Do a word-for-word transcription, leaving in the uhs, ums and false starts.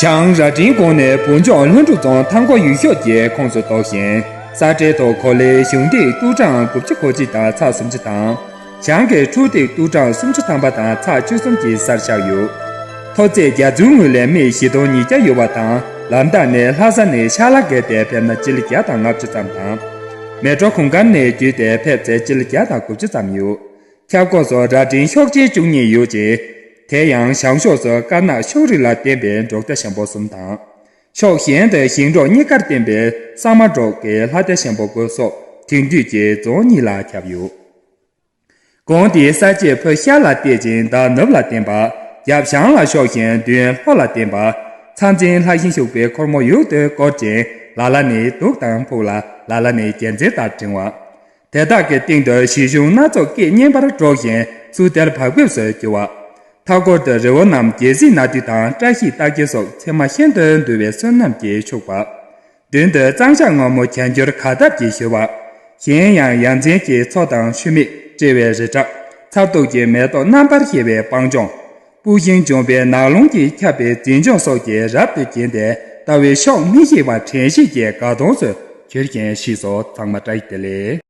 བྱང་རྭ་སྒྲེང་གོང་ནས་བོད་ལྗོངས་ལྷུན་གྲུབ་རྫོང་ཐང་སྐོར་ཡུལ་ཤོག་གི་ཁོངས་སུ་གཏོགས་ཤིང་། ས་གྲལ་ཐོག་གོ་ལའི་གཞུང་ཐིག་ཏུའུ་ཀྲང་དགུ་བཅུ་གོ་གཅིག་དང་ཚེག་སུམ་ཅུ་དང་། བྱང་གི་ཁྲུའུ་ཐིག་ཏུའུ་ཀྲང་སུམ་ཅུ་ཐམ་པ་དང་ཚེག་བཅུ་གསུམ་གྱི་སར་བཞག་ཡོད། མཐོ་ཚད་རྒྱ་མཚོའི་ངོས་ལས་སྨི་བཞི་སྟོང་ཉིས་བརྒྱ་ཡོད་པ་དང་། ལམ་ཐག་ནི་ལྷ་ས་ནས་ཤར་ལྷ་བརྒལ་ཏེ་ཕེབས་ན་སྤྱི་ལེ་བརྒྱ་དང་ལྔ་བཅུ་ཙམ་དང་། མལ་གྲོ་གུང་དཀར་ནས་བརྒྱུད་དེ་ཕེབས་ཚེ་སྤྱི་ལེ་བརྒྱ་དང་དགུ་བཅུ་ཙམ་ཡོད། ཁྱབ་ཁོངས་སུ་རྭ་སྒྲེང་ཤོག་ཆེན་བཅུ་གཉིས་ཡོད་ཅིང་། དེ་ཡང་བྱང་ཕྱོགས་སུ་དཀར་ནག་ཤོག་རིས་ལ་བརྟེན་པའི་འབྲོག་སྡེ་ཞན་པོ་གསུམ་དང་། ཕྱོགས་གཞན་དུ་ཞིང་འབྲོག་གཉིས་ཀར་བརྟེན་པའི་གསང་མ་འབྲོག་གི་ལྷ་སྡེ་ཞན་པོ་དགུ་སོགས་དེང་དུས་ཀྱི་རྫོང་གཉིས་ལ་ཁྱབ་ཡོད། གོང་དེའི་ས་དཔྱད་བོད་ཤར་ལ་བལྟས་ཤིང་མདའ་ནུབ་ལ་བསྟན་པ། རྒྱབ་བྱང་ལ་ཕྱོགས་ཤིང་མདུན་ལྷོ་ལ་བསྟན་པ། ཚ་འཛིན་ལྷ་ཞིང་ཕྱུག་པའི་འཁོར་མོ་ཡུག་ཏུ་བསྐོར་ཅིང་ལ་ལ་ནི་གདུགས་དང་ཕུག་ལ་ལ་ལ་ནི་རྒྱལ་མཚན་ལྟར་བསྒྲེང་བ། དེ་དག་གི་སྟེང་དུ་གཞི་གཞུང་སྣ་ཚོགས་སྐད་སྙན་པར་སྒྲོག་ཅིང་ཚུར་དལ་བག་ཕེབས་སུ་རྒྱུ་བ། མཐའ་སྐོར་དུ་རི་བོ་རྣམས་རྒྱལ་སྲིད་ནག་དུས་དང་བཀྲ་ཤིས་རྟགས་བརྒྱད་སོགས་མཚན་མ་ཤིན་ཏུ་འདུ་བའི་བསོད་ནམས་ཀྱིས་ཕྱུག་པ། མདུན་དུ་གཙང་ཞྭ་སྔོན་མོ་གྱ་འགྱུར་གར་སྟབས་ཀྱིས་བཞུ་བ། གཞན་ཡང་ཡ་མཚན་གྱི་མཚོ་དང་ཆུ་མིག་སྤྲེལ་བའི་རི་བྲག་མཚར་སྡུག་གི་མེ་ཏོག་རྣམ་པར་བཞད་པའི་སྤང་ལྗོངས། སྤུ་ཤིང་འབྱུང་པོའི་ནགས་ཀློང་གིས་ཁྱབ་པའི་འཛིན་སྐྱོང་སོགས་ཀྱིས་རབ་ཏུ་བརྒྱན་ཏེ་ལྟ་བའི་ཕྱོགས་མི་ཤེས་པ་དྲན་ཤེས་ཀྱི་དགའ་སྟོན་སུ་གྱུར་ཅིང་ཞེས་སོགས་ཚང་མ་བཀྲ་ཤིས་བདེ་ལེགས།